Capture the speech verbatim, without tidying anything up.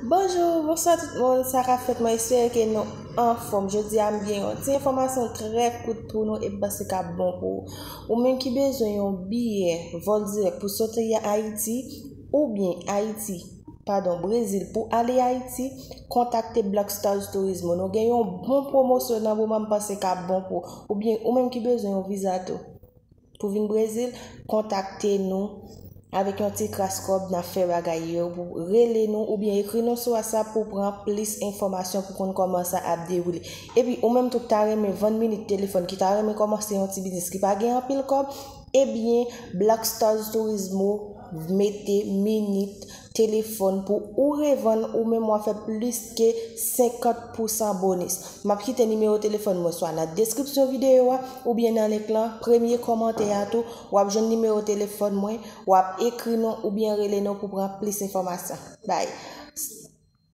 Bonjou, bonswa tout moun, sa k ap fèt? Mwen espere ke nou anfòm. Jodi a m gen yon ti enfòmasyon trè kout pou nou e m panse k ap bon pou ou. Ou menm ki bezwen yon biyè vòl dirèk pou soti Ayiti oubyen Ayiti, padon, Brezil pou ale Ayiti, kontakte Black Stars Turismo. Nou gen yon bon pwomosyon nan moman, m panse k ap bon pou ou. Oubyen ou menm ki bezwen yon viza tou pou vin Brezil, kontakte nou avèk yon ti kras kòb, n ap fè bagay yo pou rele nou oubyen ekri nou sou WhatsApp pou pran plis enfòmasyon pou konn kòman sa ap dewoule. Epi ou menm tou ki ta renmen vann minit telefòn, ki ta renmen kòmanse yon ti biznis ki pa gen anpil kòb, ebyen Black Stars Turismo mete minit telefòn pou ou revann ou menm w ap fè plis ke senkant pousan bonis. M ap kite nimewo telefòn mwen swa nan deskripsyon videyo a oubyen nan link lan, premye kòmantè a tou, w ap jwenn nimewo telefòn mwen, w ap ekri nou oubyen rele nou pou pran plis enfòmasyon. Bay.